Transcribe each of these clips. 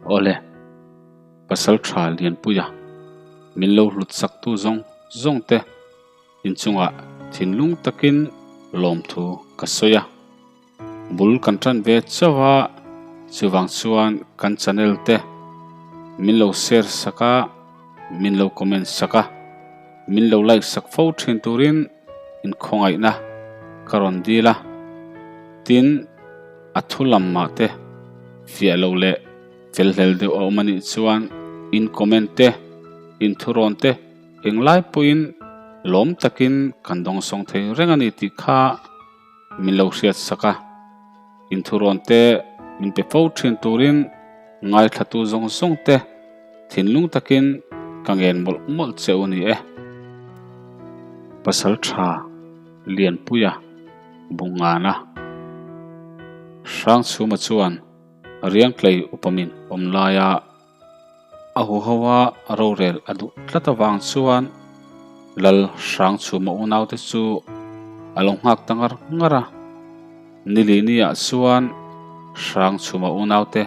Awle, Pasalṭha Lianpuia, min lo hlut saktu zawng zawng te inchungah thinlung takin lawmthu ka sawi a. Bul kan ṭan ve chauh a, chuvang chuan kan channel te min lo share sak a, min lo comment sak a, min lo like sak fo ṭhin turin inkhawngaihna ka rawn dil a. Tin, a thu lam mah te fiah lo leh fel hlel deuh a awm a nih chuan in comment te, in thurawn te englai pawhin lawm takin kan dawngsawng thei reng a ni tih kha min lo hriat sak a. In thurawn te min pe fo thin turin ngaithlatu zawng zawng te thinlung takin ka ngen mawlh mawlh che u ni e. Pasal tha Lianpuia Bungana Hrangchhuma chuan Riangtlei upamin awm laia a huhoa rorel a duh tlat avang chuan Lal Hrangchhuma unaute chu a lo nghak ta ngar ngar a. Niliniah chuan Hrangchhuma unaute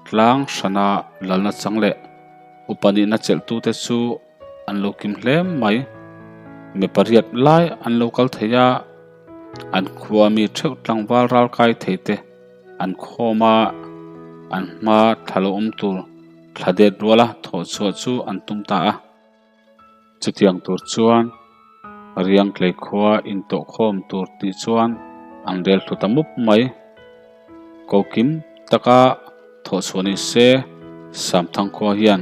tlang hrana lalna chang leh upa nihna chelhtute chu an lo kim hle mai. Mi pariat lai an lo kal thei a, an khua mi theuh tlangval ral kai thei te an khawm a, an hma thla lo awm tur thla det ruala thawh chhuah chu an tum ta a. Chutiang tur chuan Riangtlei khua intawhkhawm tur tih chuan an rel hlu ta mup mai. Kokim taka thawh chhuah ni se, Samthang khua hian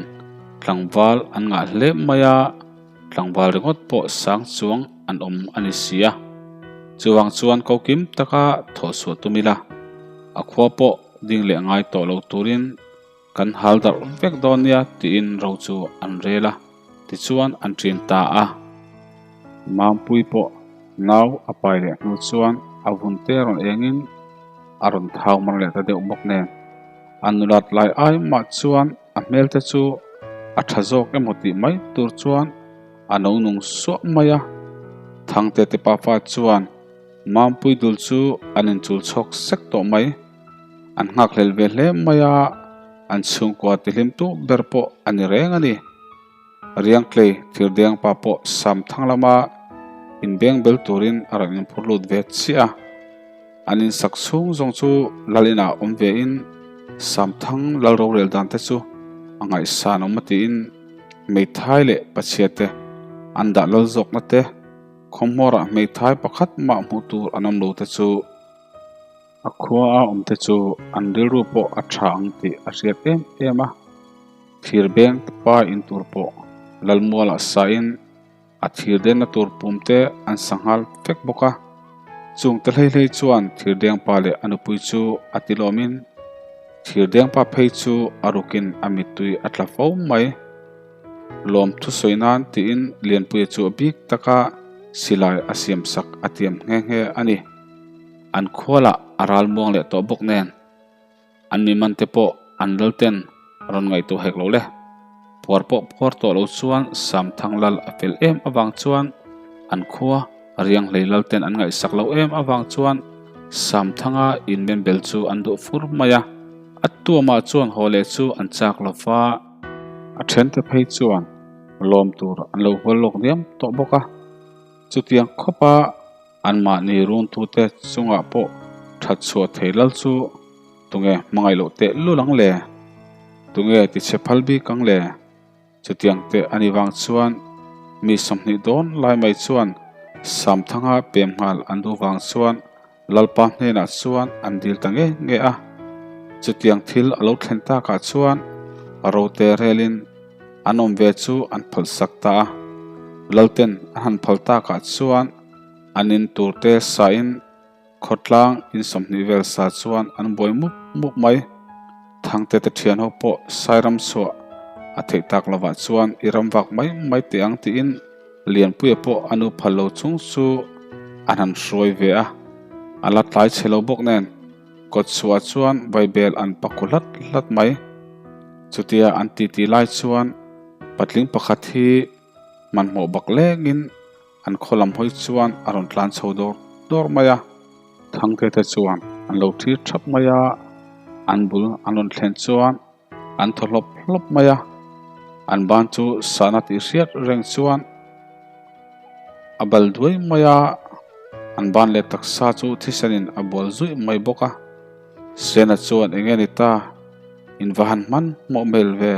tlangval an ngah hle mai a, tlangval ringawt pawh sang chuang an awm a ni si a. Chuvang chuan kokim taka thawh chhuah tum ila, a khua pawh ding leh ngai tawh lo turin kan hal darh vek dawn nia tiin ro chu an rel a, tichuan an ṭin ta a. Mampui pawh nau a pai leh hnu chuan a vun te rawn engin a rawn thau mar leh ta deuh bawk nen. A nulat lai ai mah chuan a hmel te chu a tha zawk emaw tih mai tur chuan a no nung suah mai a. Thangte te pafa chuan Mampui dul chu an inchul chhawk sek tawh mai. An nghakhlel ve hle mai a, an chhungkua tihlim tu ber pawh a ni reng a ni. Riangtlei thirdeng pa pawh sam thang lama inbeng bel turin a rawn inphur lut ve chiah a. An insak chhung zawng chu lal inah awm vein sam thang lal rorel dan te chu a ngaihsan awm a tiin hmeithai leh pachhia te an dah lal zawkna te khawhmawrah hmeithai pakhat mah hmuh tur an awm lo te chu A khua a awm te chu an rilru pawh a tha ang tih a hriat em em a, thir beng pa in tur pawh Lalmualah sain a thir denna tur pum te an sa nghal vek bawk a. Chung te hlei hlei chuan thir deng pa leh a nupui chu a ti lawmin thir deng pa phei chu a rukin a mittui a tla fo mai. Lawm thusawi nan tiin Lianpuia chu a bik taka silai a siam sak a tiam nghe nghe a ni. An khualah a ral muang leh tawh bawk nen, an mi man te pawh an lal ten rawn ngaihtuah hek lo le. Phuar pawh phuar tawh lo chuan Samthang lal a fel em avang chuan an khua Rianghlei lal ten an ngaihsak lo em avang chuan Samthanga inmenbel chu an duh fur mai a, a tuamah chuan haw leh chu an chak lo va. A thente phei chuan lawm tur an lo hual lawk diam tawh bawk a, chutiang khawpa Anmahni runtute chungah pawh that chhuah thei lal chu tunge hmangaih loh teh lul ang le? Tunge tichhe phal bik ang le? Chutiang teh a ni vang chuan mi 20 dawn lai mai chuan Samthanga pem nghal an duh vang chuan Lalpa hnenah chuan an dil ta nge nge a. Chutiang thil a lo thlen takah chuan rote relin an awm ve chu an phalsak ta a. Lalten an han phal takah chuan An in tur te sain khawtlang in 20 vel sa chuan an buai mup mup mai. Thangte te thian ho pawh Sairam chhuah a theih tak lovah chuan i ram vak mai mai teh ang tiin Lianpuia pawh a nu phal lo chung chu an han hruai ve a. A la tlai chhe lo bawk nen kawt chhuah chuan vaibel an pakhu hlat hlat mai. Chutia an titi lai chuan patling pakhat hi hmanhmawh bak lengin An khaw lam hawi chuan a rawn tlan chho dawr dawr mai a, Thangte te chuan an lo thlir thap mai a, an bul an rawn thlen chuan An thaw hlawp hlawp mai a, an ban chu sahna tih hriat reng chuan a bal duai mai a, an ban leh taksa chu thisenin a bual zuih mai bawk a. Sena chuan eng nge ni ta, in va han hman hmawh hmel ve,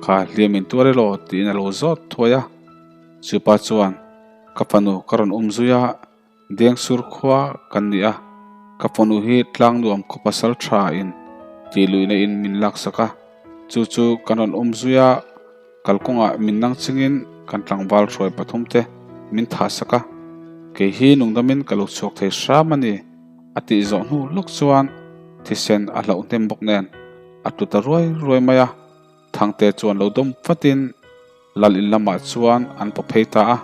kha hliam in tuar elaw tiin a lo zawt thuai a. Chupa chuan, Ka fanu ka rawn um zui a, Dengsur khua kan ni a, ka fanu hi tlangnuam khaw pasal tha in tih luihna in min laksak a, chu chu kan rawn um zui a, kalkawngah min nang chingin kan tlangval hruai pathum te min thahsak a, kei hi nungdamin ka lo chhuak thei hram a ni a tih zawh hnu lawk chuan thisen a hlauh hnem bawk nen a tlu ta ruai ruai mai a. Thangte chuan lo dawm fatin lal in lamah chuan an paw phei ta a,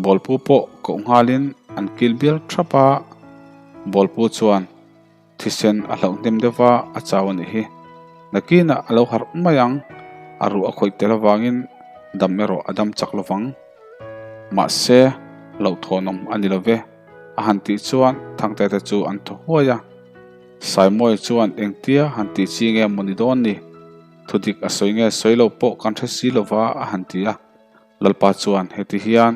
Bawlpu pawh koh nghalin an kil bial thap a, Bawlpu chuan thisen a hlauh hnem deuh va a chau a nih hi, nakinah a lo harh mai ang, a ruh a khawih tel avangin dam erawh a dam chak lovang. Mahse, hlauhthawnawm a ni lo ve, a han tih chuan Thangte te chu an thaw huai a. Saimawia chuan engtia han tih chi nge maw ni dawn ni? Thudik a sawi nge sawi lo pawh kan hre si lova a han ti a. Lalpa chuan heti hian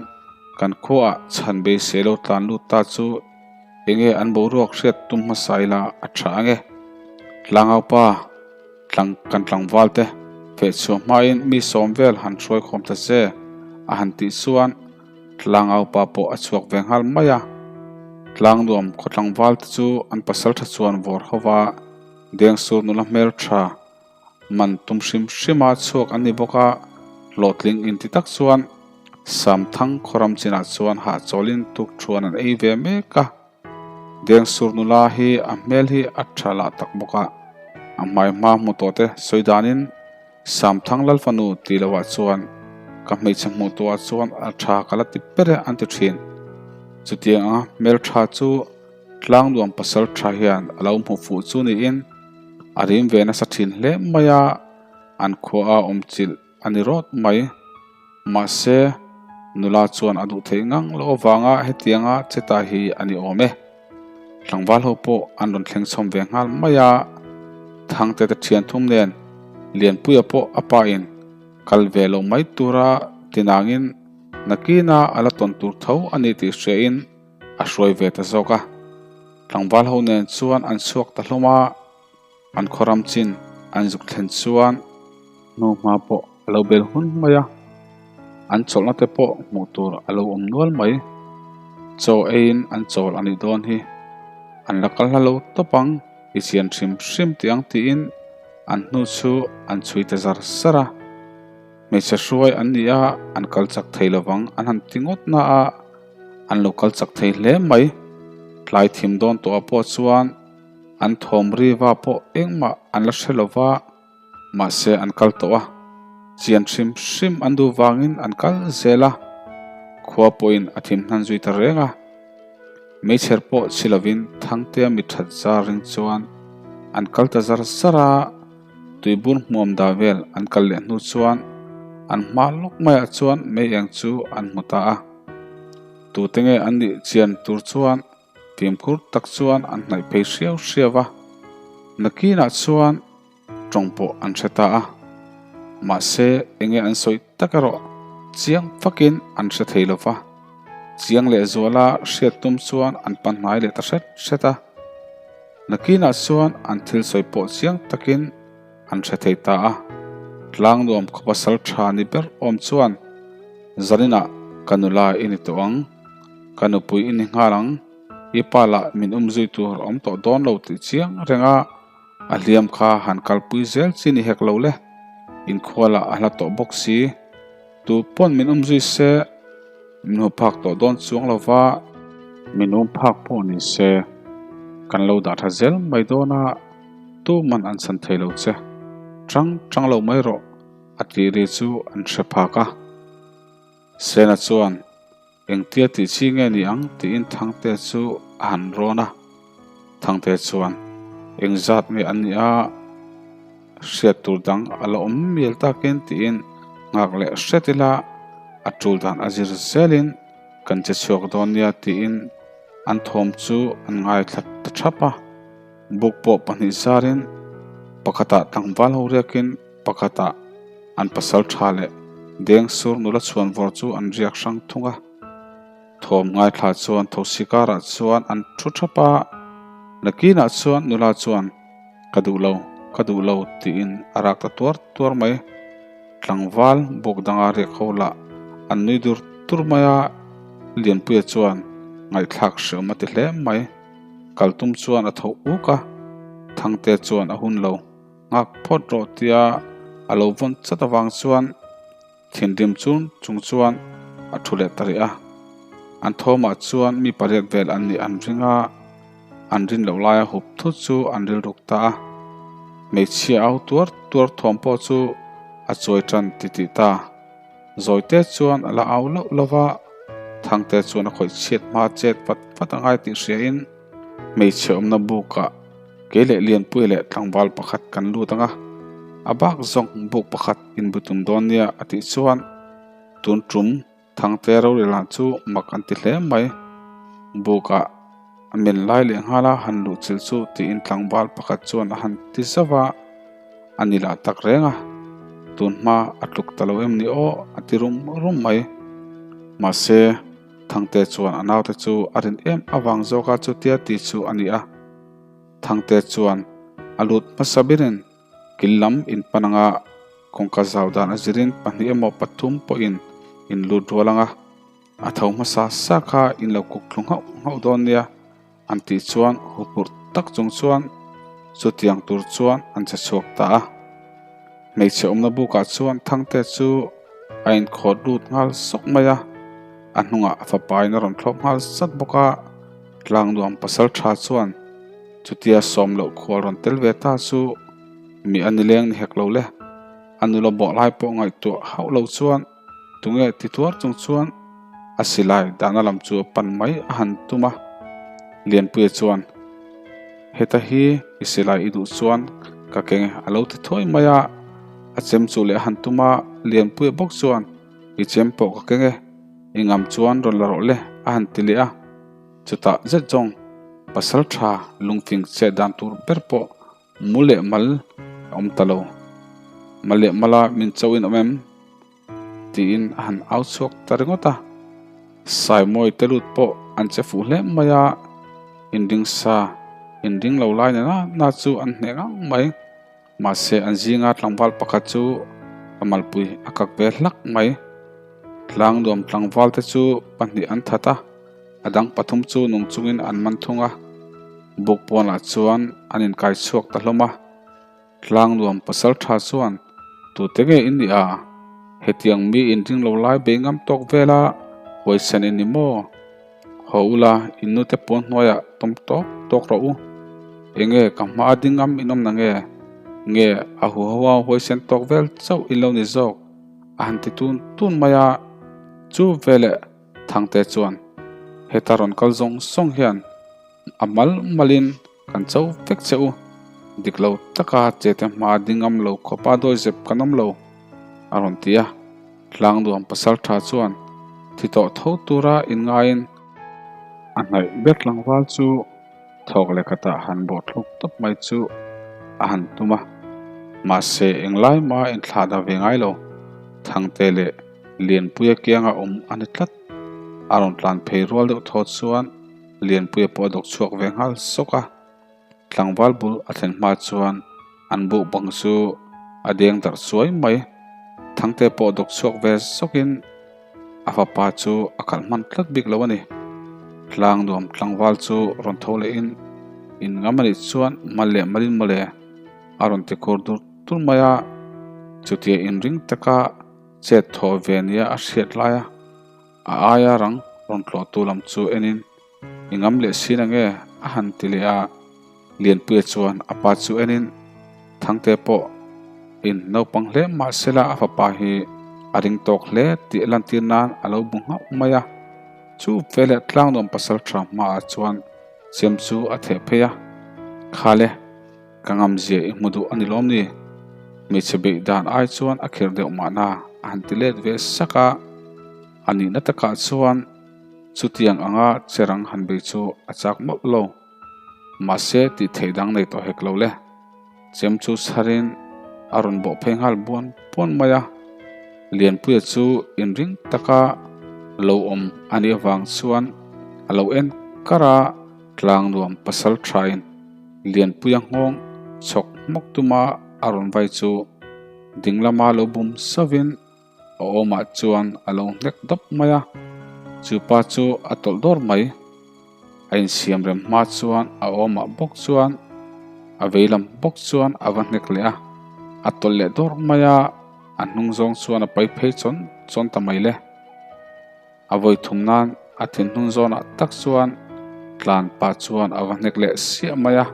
kan khuaah chhan beisei lo tlan lut ta chu enge an boruak hriat tum hmasa ila a tha ange. Tlangaupa tlang kan tlangval te fehchhuah hmain mi sawm vel han hruai khawm ta che a han tih chuan Tlangaupa pawh a chhuak ve nghal mai a, Tlangnuam khaw tlangval te chu an pasal tha chuan vawr ho va, Dengsur nula hmel tha man tum hrim hrim a chhuak an ni bawk a, hlawhtling inti tak chuan Samthang khaw ram chinah chuan hahchawlin tuk thuan an ei ve mek a. Dengsur nula hi a hmel hi a tha lah tak bawk a, a hmai hma hmu tawh te sawi danin Samthang Lalfanu tih loh ah chuan ka hmeichhe hmuh tawh ah chuan a tha ka la ti ber e an ti thin. Chutiang anga hmel tha chu Tlangnuam pasal tha hian a lo hmu fuh chu niin a rim ve nasa thin hle mai a, an khua a awm chilh a ni rawt mai. Mahse, nula chuan a duh theih ngang loh avanga hetianga che ta hi a ni awm e. Tlangval ho pawh an rawn thleng chhawm ve nghal mai a, Thangte te thian thum nen Lianpuia pawh a pa in kal ve lo mai tura tinangin nakina a la tawn tur tho a ni tih hriain a hruai ve ta zawk a. Tlangval ho nen chuan an chhuak ta hlawm a. An khawram chin an zuk thlen chuan hnuhma pawh a lo bel hun mai a, an chawlhna te pawh hmuh tur a lo awm nual mai. Chaw eiin an chawl a nih dawn hi. An la kal hla lo tawp ang, i chian hrim hrim tih ang tiin an hnu chu an chhui ta zar zar a. Hmeichhe hruai an ni a, an kal chak thei lovang an han ti ngawt na a, an lo kal chak thei hle mai. Tlai thim dawn tawhah pawh chuan. An thawm riva pawh engmah an la hre lo va, mahse an kal tawh a, chian hrim hrim an duh vangin an kal zel a, khua pawhin a thim hnan zui ta reng a. Meichher pawh chhi lovin Thangtea mi that zar ring chuan an kal ta zar zar a, tuibur hmuam dah vel an kal leh hnu chuan an hma lawk maiah chuan mei eng chu an hmu ta a, tute nge an nih chian tur chuan Fimkhur tak chuan an hnaih phei hriau hriau a, nakinah chuan tawng pawh an hre ta a. Mahse, enge an sawi tak erawh chiang fakin an hre thei lo va. Chiang lehzuala hriat tum chuan an pan hnai leh ta hret hret a. Nakinah chuan an thil sawi pawh chiang takin an hre thei ta a. Tlangnuam khaw pasal tha ni ber awm chuan zaninah ka nula i ni tawh ang. Ka nupui i ni nghal ang, i pa lah min um zui tur awm tawh dawn lo tih chiang reng a, a hliam kha han kalpui zel chi ni hek lo le, inkhua lah a hla tawh bawk si. Tu pawn min um zui se, min hmu phak tawh dawn chuang lo va. Min um phak pawh ni se, kan lo dah tha zel mai dawn a, tu man an chhan thei lo che, tang tang lo mai rawh a tih ri chu an hre phak a. Sena chuan Engtia tih chi nge ni ang tiin Thangte chu a han rawn a. Thangte chuan engzat nge an nih a hriat tur dang a la awm mial takin tiin nghak leh hret ila a tul dan a zir zelin kan che chhuak dawn nia tiin an thawm chu an ngaithla ta thap a. Buk pawh pahnih zarin. Pakhatah tlangval ho riakin pakhatah an pasal tha leh Dengsur nula chhuanvawr chu an riak hrang thung a. Thawm ngaithla chuan thosi karah chuan an thu thap a, nakinah chuan nula chuan Ka duh lo, ka duh lo tiin a rak ta tuar tuar mai. Tlangval buk danga riak ho lah an nui dur dur mai a, Lianpuia chuan ngaihthlak hreawm a ti hle mai. Kal tum chuan a tho uk a, Thangte chuan a hun lo nghak phawt rawh tia a lo vawn chat avang chuan Thinrim chun chung chuan a thu leh ta rih a. An thawmah chuan mi pariat vel an nih an ring a, an rin loh laia hup thut chu an rilruk ta a. Hmeichhia au tuar tuar thawm pawh chu a chuai tan titih ta. Zawite chuan a la au loh lo va, Thangte chuan a khawih chhiat hma chet vat vat a ngai tih hriain hmeichhe awmna bukah Kei leh Lianpui leh tlangval pakhat kan lut ang a, a bak zawng buk pakhat inbu tum dawn nia a tih chuan tun tum Thangte rorelna chu mak an ti hle mai. Bukah a men lai leh nghal a han luh chilh chu tiin tlangval pakhat chuan a han ti zauh a, a ni lah tak reng a, tun hma a tluk ta lo em ni aw a ti rum rum mai. Mahse. Thangte chuan a naute chu a rin em avang zawka chutia ti chu a ni a. Thangte chuan a lut hmasa berin kil lam in pan anga kawngka zau dan a zirin pahnih emaw pathum pawhin in lut rual anga a tho hmasa sa kha in lo kuk thlu nghauh nghauh dawn nia an tih chuan huphurh tak chung chuan chutiang tur chuan an che chhuak ta a. Hmeichhe awmna bukah chuan Thangte chu a inkhawt lut nghal sawk mai a, a hnungah a fapain a rawn thlawp nghal zat bawk a, Tlangnuam pasal tha chuan chutia sawm loh khual rawn tel ve ta chu mi a nileng ni hek lo le, a nula bawh lai pawh ngaihtuah hauh lo chuan tunge ti tuar chung chuan a silai dahna lam chu a pan mai a han tum a, Lianpuia chuan heta hi i silai i duh chuan ka keng a lo ti thuai mai a, a chem chu leh a han tum a, Lianpuia bawk chuan i chem pawh ka keng e, i ngam chuan rawn la rawh le a han ti leh a, chutah zet zawng pasal tha lungfing chet dan tur ber pawh Mu leh mal a awm ta lo. Mal leh mala min cho in awm em? tiin a han au chhuak ta ringawt a. Saimawi te lut pawh an che fuh hle mai a, inring sa, inring lo lai nena na chu an hneh ngang mai. Mahse an zinga tlangval pakhat chu a malpui a kak ve hlak mai. Tlangnuam tlangval te chu pahnih an that a. A dang pathum chu nung chungin an man thung a, buk pawnah chuan an inkai chhuak ta hlawm a. Tlangnuam pasal tha chuan, Tute nge in nih a? Hetiang mi inring lo lai bei ngam tawk vela huaisen in ni maw? Haw ula, in nute pawn hnuaiah tawm tawk tawk rawh u. Enge ka hma a ding ngam in awm na nge? Nge a huho a huaisen tawk vel chauh in lo ni zawk? A han ti tun tun mai a, chu veleh Thangte chuan heta rawn kal zawng zawng hian a mal malin kan cho vek che u, dik lo taka chete hma ding ngam lo khawpa dawi zep kan awm lo, a rawn ti a. Tlangnuam pasal tha chuan thi tawh tho tura inngaiin a hnaih ber tlangval chu Thawk leh khatah han bawh thluk tawp mai chu a han tum a, mahse englai mah a inthlah dah ve ngai lo. Thangte leh Lianpuia kianga awm a ni tlat. A rawn tlan phei rual deuh thaw chuan Lianpuia pawh a dawk chhuak ve nghal sawk a. Tlangval bul a thlen hma chuan an buk bang chu a deng darh chuai mai. Thangte pawh dawk chhuak ve sawkin A fapa chu a kal hman tlat bik lo a ni. Tlang nuam tlangval chu rawn tho lehin in ngam a nih chuan mal leh malin mawle a rawn ti khur dur dur mai a. Chutia inring taka chet thaw ve nia a hriat lai a, a aia rang rawn tlawhtu lam chu enin i ngam leh sin ange a han ti leh a. Lianpuia chuan a pa chu enin Thangte pawh in naupang hle mah sela a fapa hi a ring tawk hle tih a lantir nan a lo bu nghauh mai a. Chu veleh Tlangnuam pasal tha hmaah chuan chem chu a theh phei a, Khale, ka ngamzia i hmu duh a ni lawm ni? Hmeichhe beih dan ai chuan a khirh deuh mahna a han ti let ve sak a, a nihna takah chuan chutiang anga cherang han bei chu a chak mawlh lo. Mahse tih theih dang nei tawh hek lo le. Chem chu chharin a rawn bawh phei nghal buan buan mai a. Lianpuia chu inring taka lo awm a nih avang chuan a lo en kar a, tlang nuam pasal thain Lianpuia nghawng chhawk hmawk tuma a rawn vai chu ding lama lo bum sauvin a awmah chuan a lo hnek dawp mai a, chu pa chu a tawlh dawr mai. A insiam rem hma chuan a awmah bawk chuan a vei lam bawk chuan a va hnek leh a, a tawlh leh dawr mai a, a hnung zawng chuan a pai phei chawn chawn ta mai le. A vawi thum nan a thinhnung zawnah tak chuan tlan pah chuan a va hnek leh siah mai a,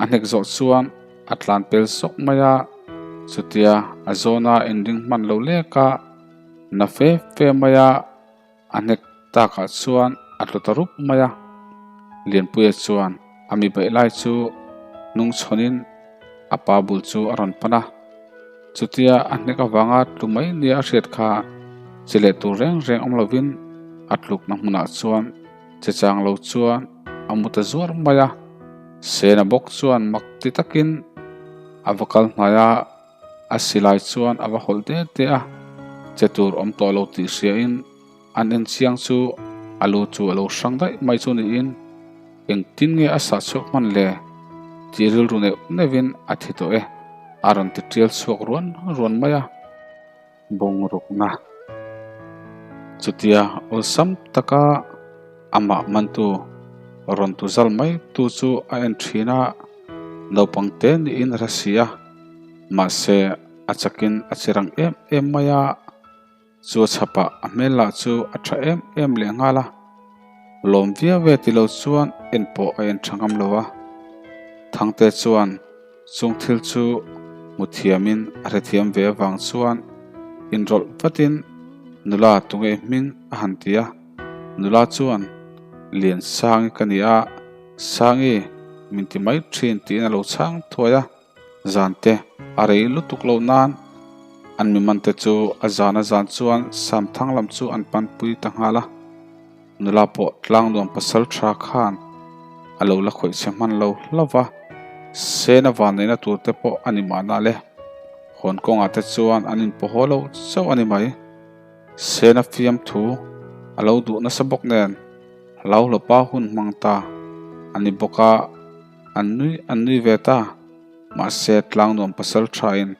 a hnek zawh chuan a tlan pel sawk mai a, chutia a zawna inring hman lo lek a, na fe fe mai a. A hnek takah chuan a tlu ta rup mai a, Lianpuia chuan a mi baih lai chu hnung chhawnin a pa bul chu a rawn pan a. Chutia a hnek avanga tlu mai nia a hriat kha che leh tur reng reng awm lovin a tlukna hmunah chuan che chang lo chuan a mu ta zuar mai a. Sena bawk chuan mak ti takin a va kal hnai a. A silai chuan a va hawlh te te a, che tur awm tawh lo tih hriain an en chiang chu a lu chu a lo hrang daih mai chu niin engtin nge a sah chhuak hman le tih rilru neuh neuhin a thi tawh e a rawn ti tial chhuak ruan ruan mai a. Bungrukna chutia awlsam taka amah mantu rawn tu zal mai tu chu a en thin a, naupang te niin a hre si a. Mahse, a chakin a che rang em em mai a, chu a chhapah a hmel lah chu a tha em em leh nghal a. Lawm viau ve ti lo chuan en pawh a en tha ngam lo a. Thangte chuan chung thil chu hmu thiamin a hrethiam ve avang chuan inrawlh vatin nula tunge hming a han ti a. Nula chuan, Liansangi ka ni a, Sangi min ti mai thin tiin a lo chhang thuai a. Zan te a rei lutuk lo nan an mi man te chu a zan a zan chuan Samthang lam chu an panpui ta nghal a. Nula pawh tlangnuam pasal tha khan a lo la khawih chhe hman lo hlauh va, sen a van neihna tur te pawh a ni mahna le. Hawn kawngah te chuan an inpaw haw lo chauh a ni mai. Sen a fiam thu a lo duh nasa bawk nen hlauhlawpa hun hmang ta a ni bawk a. An nui an nui ve ta. Mahse tlangnuam pasal thain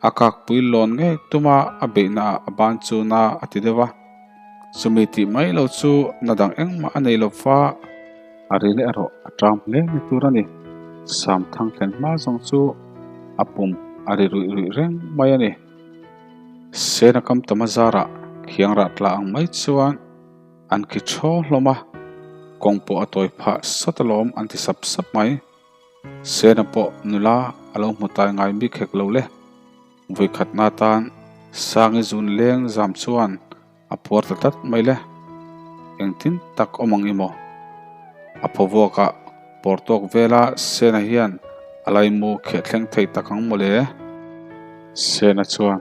a kakpui lawn ngei tuma a beihna ah a ban chu na a ti deuh a. Chumi tih mai lo chu na dang engmah a nei lo va. A ril erawh a ṭam hle ni tur a ni. Samthang thlen hma zawng chu a pum a ri ruih ruih reng mai a ni. Sena kam tam a zarah khiang rah tla ang mai chuan An ki thaw hlawm a, kawng pawh a tawi phah sat alawm an ti sap sap mai. Sena pawh nula a lo hmu tai ngai bik hek lo le. Vawikhatna atan Sangi zun leng zam chuan a phuar ta tlat mai le. Engtin tak awm ang i maw? A phaw vuakah pawr tawk vela Sena hian a laimu kheh thleng thei tak ang maw le? Sena chuan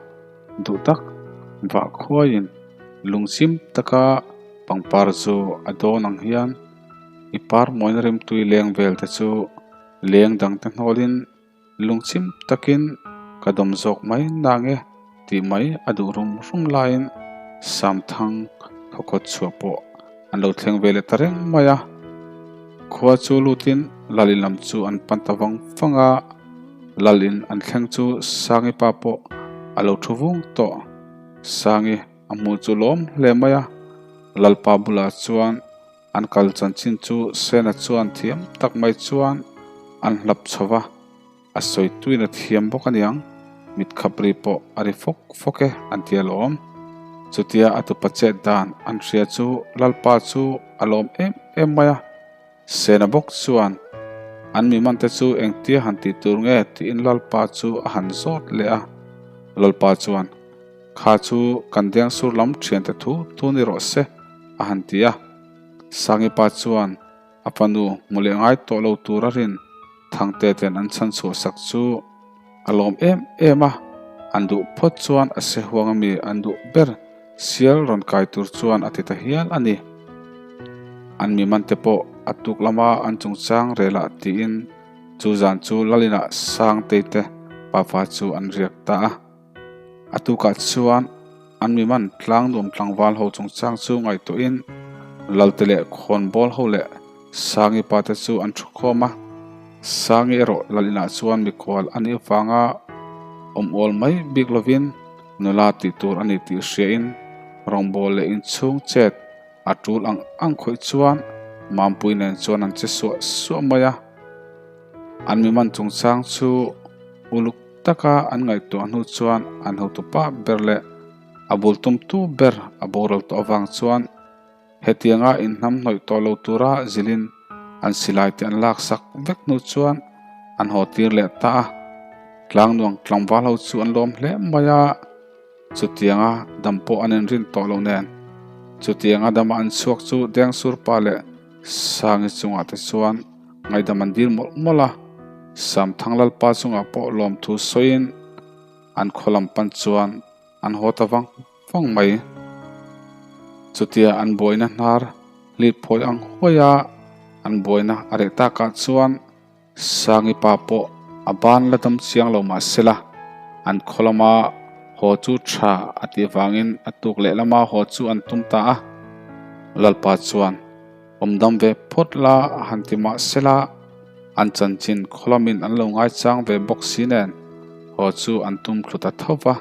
Duh tak vah khuaiin lungchim taka pangpar chu a dawn ang hian i par mawina rimtui leng vel te chu leng dang te hnawlin lungchim takin ka dawm zawk mai nange tih mai a duh rum rum laiin Samthang khawkhawt chhuah pawh an lo thleng ve leh ta reng mai a. Khua chu lutin Lalin lam chu an pan ta vang vang a, Lalin an thleng chu Sangi pa pawh a lo thu vung tawh. Sangi a hmuh chu lawm hle mai a, Lalpa bulah chuan an kal chanchin chu Sena chuan thiam tak mai chuan an hlap chho va. A sawi tuin a thiam bawk a niang, mit khap ri pawh a ri fawk fawk e an ti alawm. Chutia a tupa chet dan an hria chu Lalpa chu a lawm em em mai a. Sena bawk chuan an mi man te chu engtia han tih tur nge tiin Lalpa chu a han zawt leh a. Lalpa chuan, Kha chu kan Dengsur lam thiante thu thu ni rawh se a han ti a. Sangipa chuan, A fanu hmu leh ngai tawh lo tur a rin Thangte ten an chhan chhuah sak chu a lawm em em a, an duh phawt chuan a se huang ami an duh ber sial rawn kai tur chuan a ti ta hial a ni. An mi man te pawh a tuk lama an chungchang relah tiin. Chu zan chu Lalinah Sangtei te pafa chu an riak ta a. A tukah chuan an miman tlang nuam tlangval ho chungchang chu ngaihtuahin Lalte leh khawnbawl ho leh Sangi pa te chu an thu khawm a. Sangi erawh Lalinah chuan mikhual a nih avanga awm awl mai bik lovin nula tih tur a ni tih hriain rawngbâwl leh inchhung chet a tul ang ang khawih chuan Mampui nen chuan an che suah suah mai a. An miman chungchang chu uluk taka an ngaihtuah hnu chuan an hotupa ber leh a bul tumtu ber a boral tawh avang chuan hetianga inhnam hnawih tawh lo tura zilin an silai te an laksak vek hnu chuan an haw tir leh ta a. Tlangnuang tlangval ho chu an lawm hle mai a. Chutianga dam pawh an inrin tawh lo nen, chutianga dama an chhuak chu Dengsur pa leh Sangi chungah te chuan ngaihdam an dil mawlh mawlh a, Samthang Lalpa chungah pawh lawmthu sawiin an khaw lam pan chuan an haw ta vang vang mai. Chutia an buaina hnar hlip phawi ang huai a, an buaina a reh takah chuan Sangi pa pawh a ban la dam chiang lo mah sela, an khaw lama haw chu tha a tih vangin a tuk leh lama haw chu an tum ta a. Lalpa chuan, Awm dam ve phawt la a han ti mah sela, an chanchin khaw lamin an lo ngaichang ve bawk si nen haw chu an tum thlu ta tho va.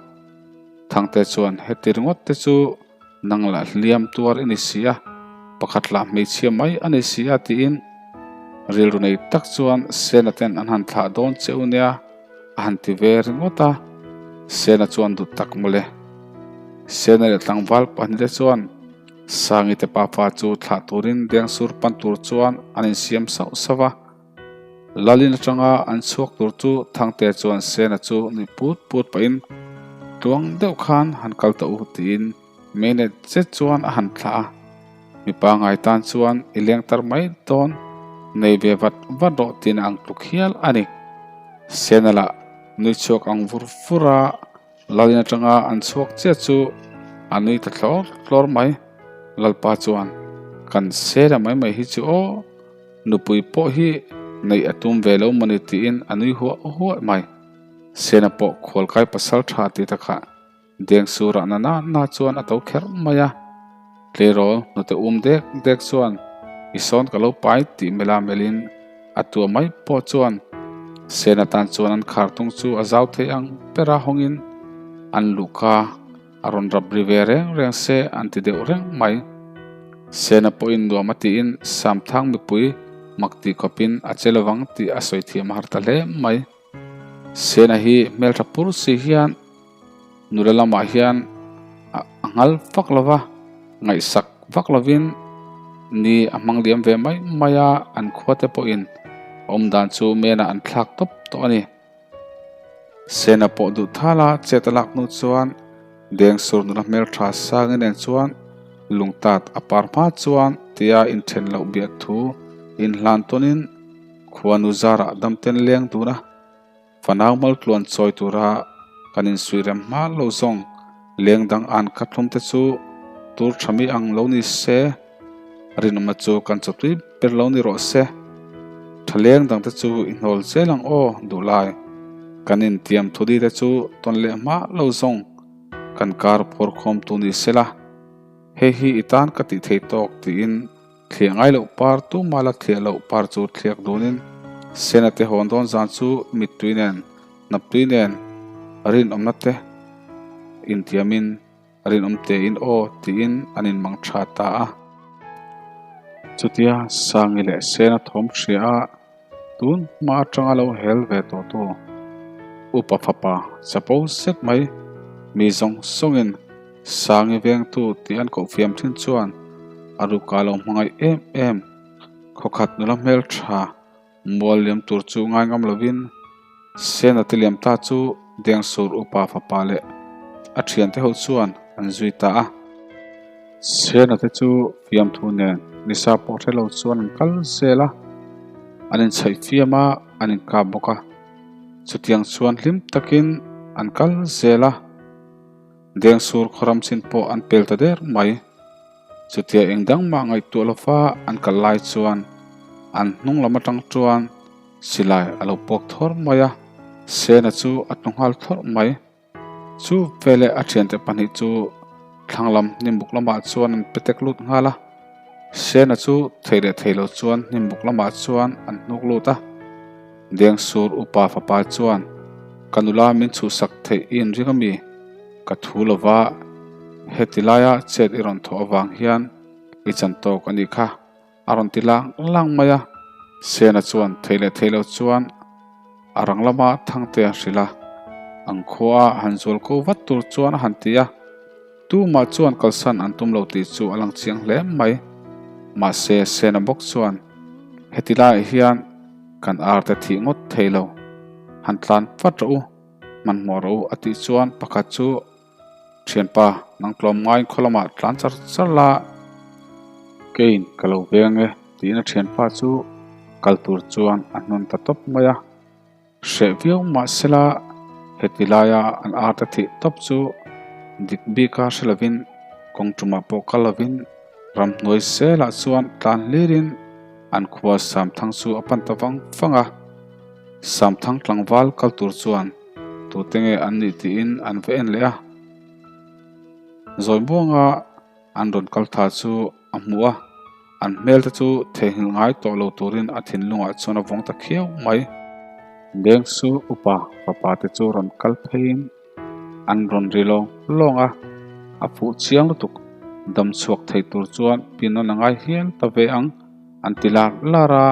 Thangte chuan, Heti ringawt te chu Nang lah hliam tuar i ni si a, pakhat lah hmeichhia mai a ni si a tiin rilru nei tak chuan Sena ten an han thlah dawn che u nia a han ti ve ringawt a, Sena chuan duh tak mawle. Sena leh tlangval pahnihte chuan Sangi te pafa chu thlah turin Dengsur pan tur chuan an insiam sauh sauh a. Lalin atanga an chhuak tur chu Thangte chuan Sena chu nuih put put pahin tluang deuh khan han kal ta u tiin meinet zet chuan a han thlah a. Mipa ngai tan chuan i leng tar mai dawn nei ve vat vat rawh tiin a ang tluk hial a ni. Sena lah nui chhuak ang vur vur a. Lalin atanga an chhuak chiah chu a nui ta thlawr thlawr mai. Lalpa chuan, Kan sela mai mai hi chu aw, nupui pawh hi neih a tum ve lo mawni tiin a nui huah huah mai. Sena pawh khualkai pasal tha ti takah Dengsur-ah na na na chuan a to kher mai a. Tleirawl hnute um dek dek chuan i sawn ka lo pai tih mela melhin a tua mai pawh chuan Sena tan chuan an khar tung chu a zau thei ang bera hawngin an luhka a rawn rap ri ve reng reng se an ti deuh reng mai. Sena pawhin nuam a tiin Samthang mipui mak tih khawpin a che lovang tih a sawi thiam a har ta hle mai. Sena hi hmeltha pur si hian nula lamah hian a nghal vak lo va, ngaihsak vak lovin ni a hmang liam ve mai mai a, an khua te pawhin awm dan chu menah an thlak tawp tawh a ni. Sena pawh duh thal a, chet a lak hnu chuan Dengsur nula hmeltha Sangi nen chuan lungtat a par hma chuan tia inthen loh biak thu inhlan tawnin Khuanu zarah damten leng dun a, fanau maltluan chawi tura kan insuih rem hma lo zawng leng dang an ka thlum te chu tur tha mi ang lo ni se, rinawmna chu kan chawtui ber lo ni rawh se. Tha leng dang te chu i hnawl zel ang aw duhlai, kan intiam thudi te chu tawn leh hma lo zawng kan kar phawr khawm tu ni sela, hei hi i tan ka tih thei tawk tiin Thliah ngai loh par tuma la thliah loh par chu thliak dunin Sena te hawn dawn zan chu mittui nen, hnaptui nen, rinawmna te intiamin rinawm tein aw tiin an inmang tha ta a. Chutia Sangi leh Sena thawm hria a tun hma atanga lo hel ve tawh tu upa fapa chapo zet mai mi zawng zawngin Sangi vengtu tih an koh fiam thin chuan a ruka lo hmangaih em em. Khawkhat nula hmel tha mual liam tur chu ngai ngam lovin Sena te liam ta chu Dengsur upa fapa leh a thiante ho chuan an zui ta a. Sena te chu fiamthu nen nisa pawh hre lo chuan an kal zel a, an inchhaih fiam a, an inkap bawk a. Chutiang chuan hlim takin an kal zel a. Dengsur khawram chin pawh an pel ta der mai. Chutia eng dang mah ngaihtuah lova an kal lai chuan an hnung lam atang chuan. Silai a lo puak thawr mai a, Sena chu a tlu nghal thlawrh mai. Chu veleh a thiante pahnih chu thlang lam hnimbuk lamah chuan an petek lut nghal a. Sena chu thei leh thei lo chuan hnimbuk lamah chuan an hnuk lut a. Dengsur upa fapa chuan, Ka nula min chhuhsak theih i inring a mi? Ka thu lova, heti laia chet i rawn thawh avang hian i chan tawk a nih kha. A rawn ti lang lang mai a, Sena chuan thei leh thei lo chuan a rang lama Thangte a hrilh a, an khua a han zual ko vat tur chuan a han ti a, tumah chuan kalsan an tum lo tih chu a lang chiang hle mai. Mahse Sena bawk chuan heti laiah hian kan arte thih ngawt thei lo, han tlan vat rawh u, hmanhmawh rawh u a tih chuan pakhat chu Thianpa, nang tlawm ngaiin khaw lamah tlan char char la, keiin ka lo veng e tiin a thianpa chu kal tur chuan a hnawn ta tawp mai a. Hreh viau mahsela heti laia an art a thih tawp chu dik bika hre lovin kawng tumah pawh kal lovin ramhnuai selah chuan tlan hlirin an khua Samthang chu a pan ta vang vang a. Samthang tlangval kal tur chuan Tute nge an nih tiin an va en leh a. Zawi muanga an rawn kal tha chu a hmu a, an hmel te chu theihnghilh ngai tawh lo turin a thinlungah chuan a vawng ta khiau mai. Dengsu upa fapa te chu rawn kal pheiin an rawn ri lawng lawng a, a fuh chiang lutuk. Dam chhuak thei tur chuan pin a ngai hial ta ve ang. An ti lar lar a,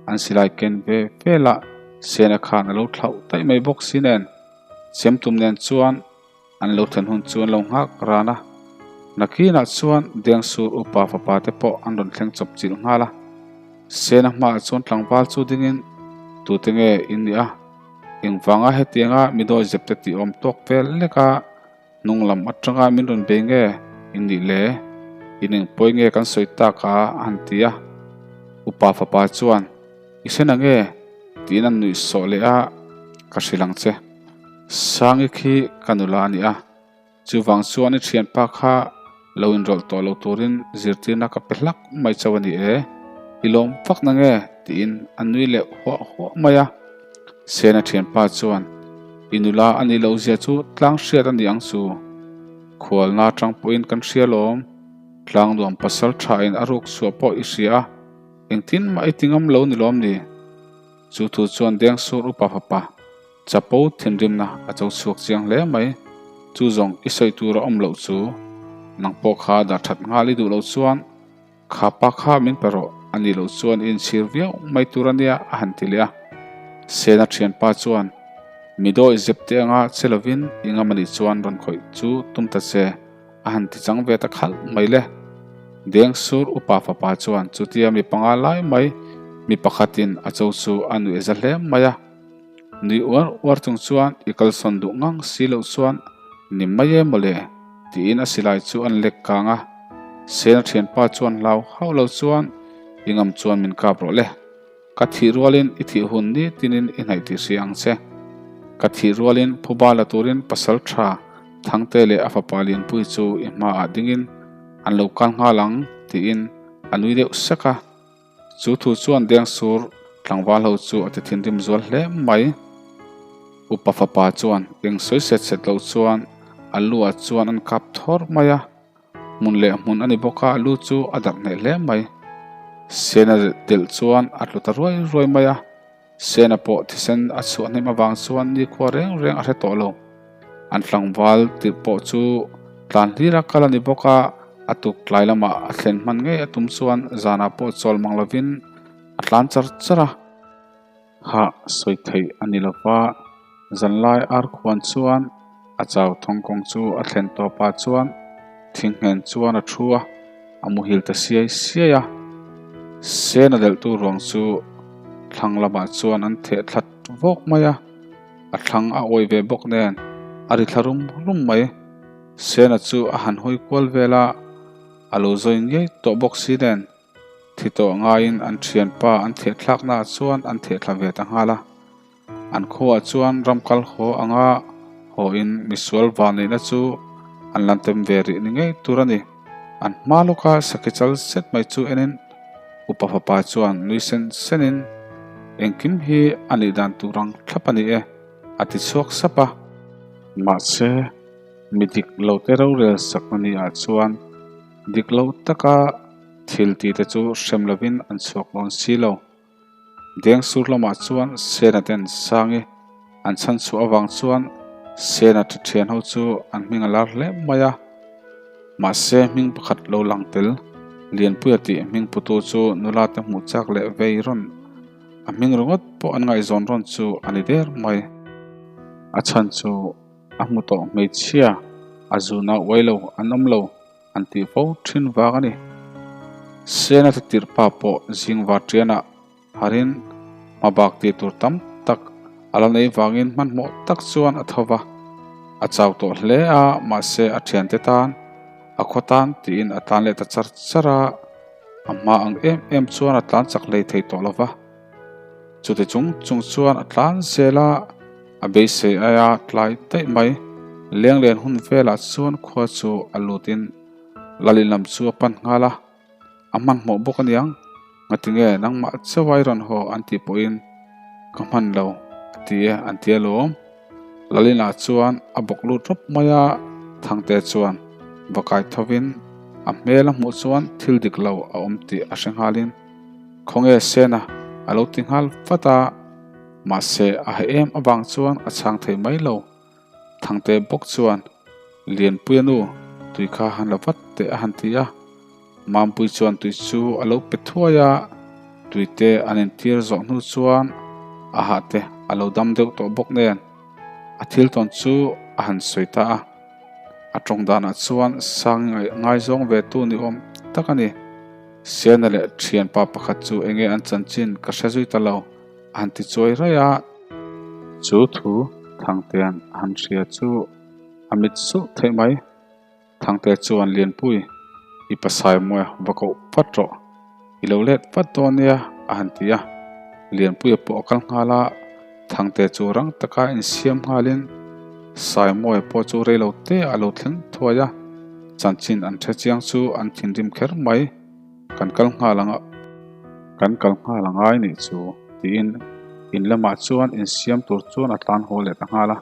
an silai ken ve velah Sena khan a lo thlauh daih mai bawk si nen, Chemtum nen chuan an lo thlen hun chu an lo nghak ran a. Nakinah chuan Dengsur upa fapa te pawh an rawn thleng chawp chilh nghal a. Sena hmaah chuan tlangval chu dingin, Tute nge in nih a? Engvanga hetianga mi dawi zep te tih awm tawk vel lek a? Hnung lam atanga min rawn bei nge in nih le? In engpawi nge kan sawi tak a? a han ti a. Upa fapa chuan, I hre na nge? tiin an nuih sawh leh a, Ka hrilh ang che. Sangi khi ka nula a ni a, chuvang chuan i thianpa kha lo inrawlh tawh lo turin zirtirna ka pe hlak mai chauh a ni e, i lawm vak na nge? tiin a nui leh huah huah mai a. Sena thianpa chuan, I nula a nih loh zia chu tlang hriat a ni ang chu. Khualna atang pawhin kan hria lawm. Tlang nuam pasal thain a ruk chhuah pawh i hria a, engtin mah i ti ngam lo ni lawm ni? Chu thu chuan Dengsur upa fapa chapo thinrimna a cho chhuak chiang hle mai. Chu zawng i sawi tur a awm loh chu nang pawh kha dah that nghal i duh loh chuan kha pa kha min pe rawh a nih loh chuan i inchhir viau mai tur a nia a han ti leh a. Sena thianpa chuan mi dawi zep te anga che lovin i ngam a nih chuan rawn khawih chu tum ta che. A han ti chang ve ta khalh mai le. Dengsur upa fapa chuan chutia mi panga lai mai mi pakhatin a cho chu a nuih za hle mai a. Nui uar uar chung chuan i kalsawn duh ngang si loh chuan ni mai e mawle tiin a silai chu an lek kang a. Sena thianpa chuan hlau hauh lo chuan i ngam chuan min kap rawh le. Ka thih rualin i thih hun ni tinin i hnaih tih hria ang che. Ka thih rualin phuba la turin pasal tha Thangte leh a fapa Lianpui chu i hmaah dingin an lo kal nghal ang tiin a nui deuh sek a. Chu thu chuan Dengsur tlangval ho chu a ti thinrim zual hle mai. Upa fapa chuan eng sawi set set loh chuan a lu ah chuan an kap thawr mai a. Hmun leh hmun a ni bawk a, a lu chu a darh hneh hle mai. Sena delh chuan a tlu ta ruai ruai mai a, Sena pawh thisen a chhuah hnem avang chuan nikhua reng reng a hre tawh lo. An tlangval tirh pawh chu tlan hlira kal a ni bawk a, a tuk tlai lamah a thlen hman ngei a tum chuan zanah pawh chawl mang lovin a tlan char char a. Hah sawi theih a ni lo va, zanlai ar khuan chuan a chau thawng kawng chu a thlen tawpah chuan thingnghen chuan a thu a, a muhil ta siai siai a. Sen a delhtu ruang chu thlang lamah chuan an theh thlat vawk mai a, a thlang a awi ve bawk nen a ri thla rum rum mai. Sena chu a han hawi kual vel a, a lo zawi ngei tawh bawk si nen. Thi tawh ngaiin an thianpa an thehthlaknaah chuan an thehthla ve ta nghal a. An khuaah chuan ram kal haw anga hawin misual vanneihna chu an lan tem ve rih ni ngei tur a ni. An hma lawka sakhi chal set mai chu enin upa fapa chuan nui sen senin. Engkim hi a nih dan tur ang thlap a ni e, a ti chhuak sap a. Mahse, mi dik lo te rorel sakna ni ah chuan dik lo taka thil ti te chu hrem lovin an chhuak dawn si lo. Dengsur lamah chuan Sena ten Sangi an chhan chhuah avang chuan Sena ṭha ṭhian ho chu an hming a lar hle mai a. Mahse hming pakhat lo lang tel Lianpuia tih hming putu chu nula te hmuh chak leh vei rawn a hming ringawt pawh an ngaihzawn rawn chu a ni der mai. A chhan chu a hmu tawh hmeichhia a zuna uai lo an awm lo. An tih fo thin vang a ni. Sena te tirh pa pawh zing var tianah harin hmabak tih tur tam tak a la nei vangin hmanhmawh tak chuan a tho va. A chau tawh hle a, mahse a thiante tan, a khaw tan tiin a tlan leh ta char char a, a hma ang em em chuan a tlan chak hlei thei tawh lo va. Chuti chung chung chuan a tlan zel a, a beisei aia tlai daih mai. Lenglen hun velah chuan khua chu a lutin Lalin lam chu a pan nghal a, a hmanhmawh bawk aniang, ngatinge nangmah chauh a i rawn haw an tih pawhin ka hman lo a ti e an ti alawm. Lalinah chuan a bawk lut rawp mai a, Thangte chuan va kai thovin a hmel a hmuh chuan thil dik lo a awm tih a hre nghalin, Khawnge Sena a lo ti nghal vat a, mahse a ha em avang chuan a chhang thei mai lo. Thangte bawk chuan Lianpuia nu tui kha han la vat teh a han ti a, Mampui chuan tui chu a lo pe thuai a, tui te an intir zawh hnu chuan a hah te a lo dam deuh tawh bawk nen a thil tawn chu a han sawi ta a. A tawng danah chuan sang ngaizawng ve tu ni awm tak a ni. Siana leh thianpa pakhat chu enge an chanchin ka hre zui ta lo, a han ti chuai raih a. Chu thu Thangtea'n a han hria chu a mit sulh theih mai. Thangtea chuan Lianpui, i pasai mawi a, va koh vat rawh. I lo let vat dawn nia, a han ti a. Lianpuia pawh a kal nghal a, Thangtea chu rang taka insiam nghalin Saimawia pawh chu rei lo te a lo thleng thuai a, chanchin an hre chiang chu an thinrim kher mai. Kan kal nghal ang a, kan kal nghal a ngai nih chu, tiin in lamah chuan insiam tur chuan a tlan haw leh ta nghal a.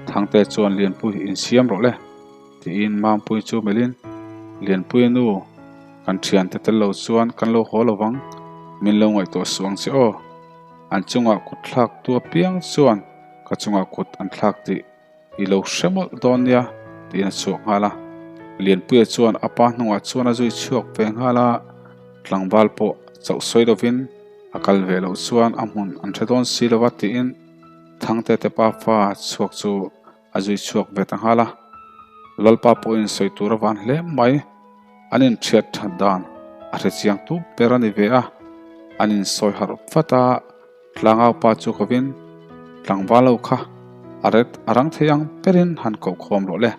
Thangte chuan Lianpui insiam rawh le, tiin Mampui chu melhin, Lianpuia nu, kan thiante tel lo chuan kan lo haw lo vang, min lo ngaihtuah suh ang che aw. An chungah kut thlak tu apiang chuan ka chungah kut an thlak tih i lo hre mawlh dawn nia, tiin a chhuak nghal a. Lianpuia chuan a pa hnungah chuan a zui chhuak ve nghal a, tlangval pawh chauh sawi lovin a kal ve loh chuan a hmun an hre dawn si lo va tiin Thangte te pa fa chhuak chu a zui chhuak ve ta nghal a, Lalpa pawhin sawi tur a van hle mai. An inhriat that dan a hre chiang tu ber a ni ve a, an insawi harh vat a, tlangau pa chu kovin tlangval ho kha a ret a rang thei ang berin han koh khawm rawh le,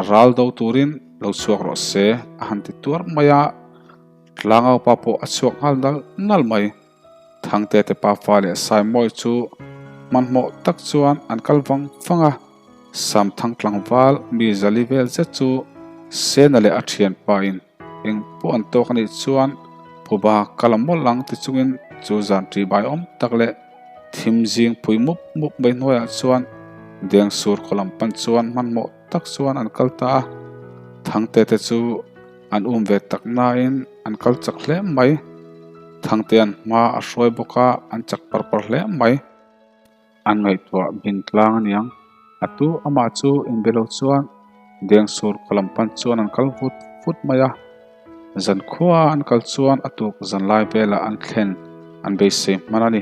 ral do turin lo chhuak rawh se a han ti tuar mai a, tlangau pa pawh a chhuak nghal nal nal mai. Thangte te pafa leh Saimawi chu hmanhmawh tak chuan an kal vang vang a, Samthang tlangval mi zali vel zet chu Sena leh a thianpa in eng pawh an tawk anih chuan phuba ka la mawlh ang ti chungin chu zan ṭi bai awm tak leh thim zing phui mup mup mai hnuaiah chuan Dengsur khaw lam pan chuan hmanhmawh tak chuan an kal ta a, Thangte te chu An um ve tak nain an kal chak hle mai. Thangtea'n hma a hruai bawk a, an chak par par hle mai. An ngaihtuah bin tlang aniang. A tu amah chu inbe lo chuan Dengsur khaw lam pan chuan an kal vut vut mai a. Zan khua an kal chuan a tuk zan lai velah an thlen an beisei hman a ni.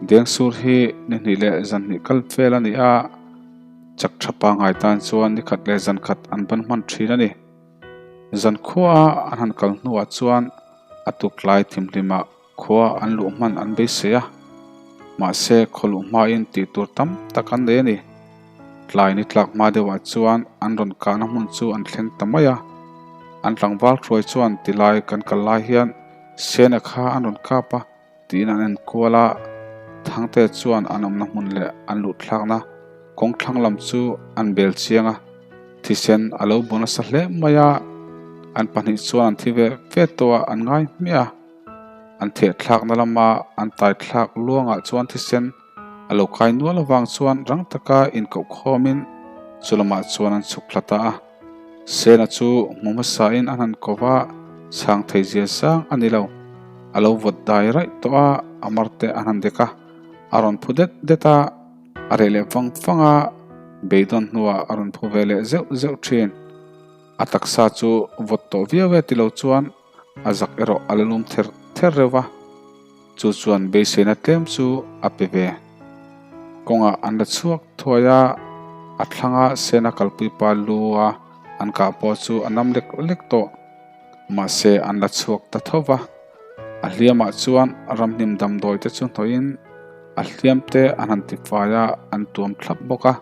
Dengsur hi ni hnih leh zan hnih kal vel a ni a, chak tha pangngai tan chuan ni khat leh zan khat an ban hman thin a ni. Zan khua an han kal hnuah chuan a tuk tlai thimhlimah khua an luh hman an beisei a, mahse khaw luh hmain tih tur tam tak an nei a ni. Tlai ni tlak hma deuhah chuan an rawn kahna hmun chu an thleng ta mai a, an tlangval hruai chuan tilai kan kal lai hian Sena kha an rawn kap a, Tiin an en kual a, Thangte chuan an awmna hmun leh an luh thlakna kawng thlang lam chu an bel chiang a, thisen a lo bu nasa hle mai a, an pahnih chuan an thi ve ve tawh a an ngai hmiah a. An theh thlakna lama an tai thlak luangah chuan thisen a lo kai nual avang chuan rang taka inkoh khawmin chu lamah chuan an chhuk thla ta a. Sena chu hmu hmasain an han ko va, chhang thei zia sang a ni lo. A lo vawt dai raih tawh a, a mar te an han dek a, a rawn phu det det a, a reh leh vang vang a, beidawn hnuah a rawn phu ve leh zeuh zeuh thin. A taksa chu vawt tawh viau e ti lo chuan a zak erawh a la lum ther ther reuh va, chu chuan beiseina tlem chu a pe ve. Kawngah an la chhuak thuai a, a thlanga Sena kalpui pa lu a an kah pawh chu a nam lek lek tawh. Mahse an la chhuak ta tho va, a hliamah chuan ramhnim damdawi te chu hnawhin a hliam te an han tifai a, an tuam thlap bawk a.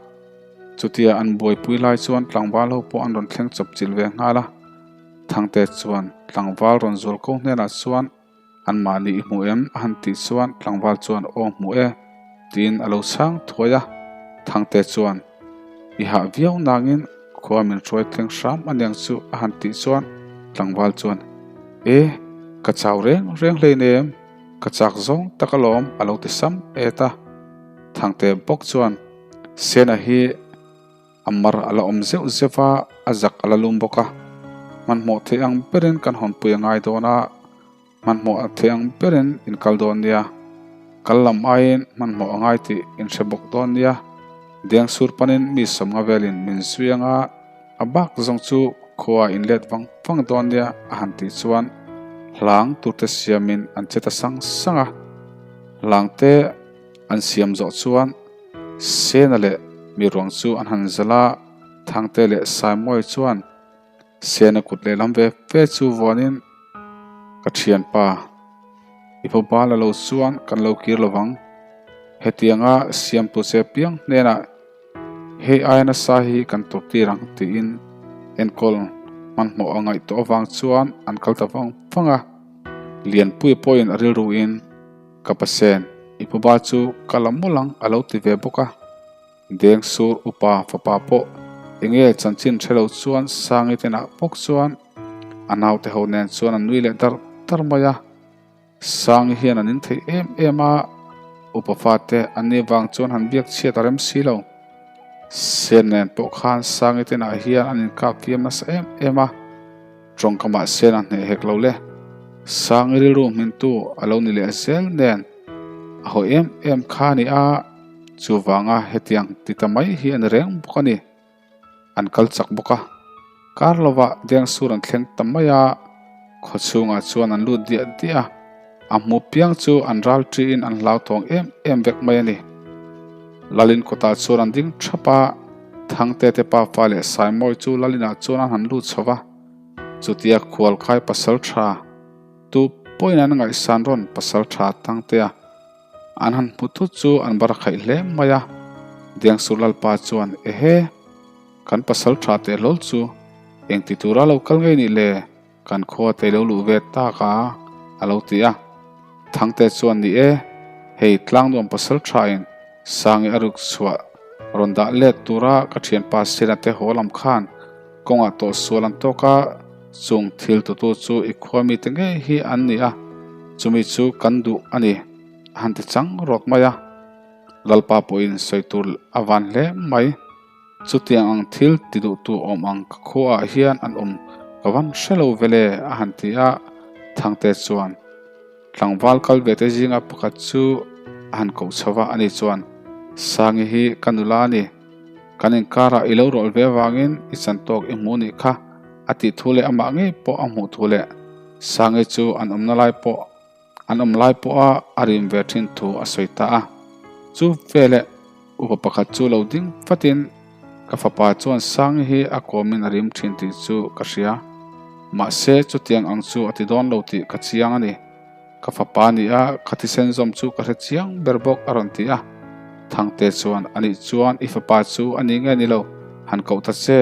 Chutia an buaipui lai chuan tlangval ho pawh an rawn thleng chawp chilh ve nghal a. Thangte chuan tlangval rawn zual ko hnenah chuan anmahni i hmu em? a han tih chuan tlangval chuan aw hmu e tiin a lo chhang thuai a. Thangte chuan i hah viau nangin khua min hruai thleng hram aniang chu a han tih chuan tlangval chuan e ka chau reng reng hleinem ka chak zawng tak alawm a lo ti sam et a. Thangte bawk chuan Sena hi a mar a la awm zeuh zeuh a, a zak a la lum bawk a. Hmanhmawh theih ang berin kan hawnpui a ngai dawn a, hmanhmawh theih ang berin in kal dawn nia. Kal lam aiin hmanhmawh a ngai tih in hre bawk dawn nia. Deng sur panin mi sawmnga velin min zui ang a, a bak zawng chu khua in let vang vang dawn nia a han tih chuan hlang turte siamin an che ta sang sang a. Hlang te an siam zawh chuan Sena leh mi ruang chu an han zalh a, Thangte leh Saimawi chuan Sena kut lehlam ve ve chu vuanin, Ka thianpa, i pawbal a lo chuan kan lo kir lo vang. Hetianga siamtu che piang hnenah hei aia nasa hi kan tur tir ang tiin enkawl hmanhmawh a ngaih tawh avang chuan an kal ta vang vang a. Lianpuia pawhin a rilruin, Ka pasen, i puba chu ka la mawlh ang a lo ti ve bawk a. Deng sur upa fapa pawh enge chanchin hre lo chuan Sangi tenah bawk chuan a naute ho nen chuan an nui leh dar dar mai a. Sangi hian an in theih em em a, upa fate an nih vang chuan han biak chhiat a rem si lo. Sen nen pawh khan Sangi tenah hian an inkap fiam nasa em em a. Tawngkamah sen a hneh hek lo le. Sangi rilru hmintu a lo ni leh zel nen a haw em em kha a ni a, chuvanga hetiang ti ta mai hi a ni reng bawk a ni. An kal chak bawk a, kar lovah Dengsur an thleng ta mai a, khaw chhungah chuan an lut diah diah a, a hmu piang chu an ral ṭiin an hlauthawng em em vek mai a ni. Lalin kawtah chuan an ding ṭhap a, Thangte te pafa leh Saimawi chu Lalinah chuan an han lut chho va, chutia khualkhai pasal ṭha tu pawhin an ngaihsan rawn pasal ṭha Thangtea an han hmu thut chu an bar khaih hle mai a. Diangsur Lalpa chuan, Ehe, kan pasal ṭha teh hlawl chu engti tura lo kal ngei nih le? Kan khua te lo luh ve tak a, a lo ti a. Thangte chuan ni e, hei tlangnuam pasal thain Sangi a ruk chhuah rawn dah let tura ka thianpa Sena te haw lam khan kawngah tawh sual an tawk a, chung thil tutu chu i khua mite ngei hi an ni a, chumi chu kan duh a ni, a han ti chang rawk mai a. Lalpa pawhin sawi tur a van hle mai. Chutiang ang thil ti duhtu awm ang ka khuaah hian an awm ka van hre lo vele a han ti a, Thangte chuan tlangval kal ve te zinga pakhat chu a han koh chho va, ani chuan Sangi hi ka nula a ni, kan inkarah i lo rawlh ve avangin i chantawk i hmu nih kha a tih thu leh amah ngei pawh a hmuh thu leh Sangi chu an awmna lai pawh An awm lai pawha a rim ve thin thu a sawi ta a. Chu veleh upa pakhat chu lo ding fatin ka fapa chuan Sangi hi a kawmin a rim thin tih chu ka hria. Mahse chutiang ang chu a ti dawn lo tih ka chiang a ni. Ka fapa ni a, ka thisen zawm chu ka hre chiang ber bawk a rawn ti a. Thangte chuan anih chuan i fapa chu a ni nge ni lo, han koh ta che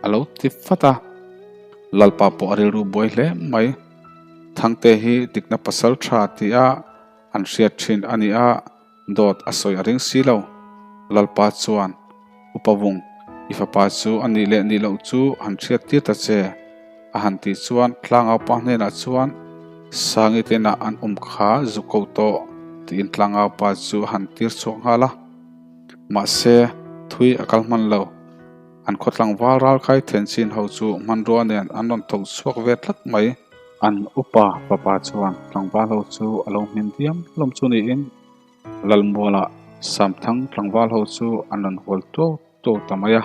a lo ti fat a. Lalpa pawh a rilru buai hle mai. Thangte hi dikna pasal tha tia an hriat thin a ni a, dawt a sawi a ring si lo. Lalpa chuan, Upa Vung, i fapa chu a nih leh nih loh chu han hriat tir ta che, a han tih chuan tlangaupa hnenah chuan. Sangi te inah an awm kha zu ko tawh tiin tlangau pa chu a han tir chhuak nghal a. Mahse, thui a kal hman lo. An khaw tlangval ralkhai then chin ho chu hmanrua nen an rawn tho chhuak ve tlat mai. An upa fapa chuan tlangval ho chu a lo hmin diam hlawm chu niin Lalmualah Samthang tlangval ho chu an rawn hual tuau tuau ta mai a.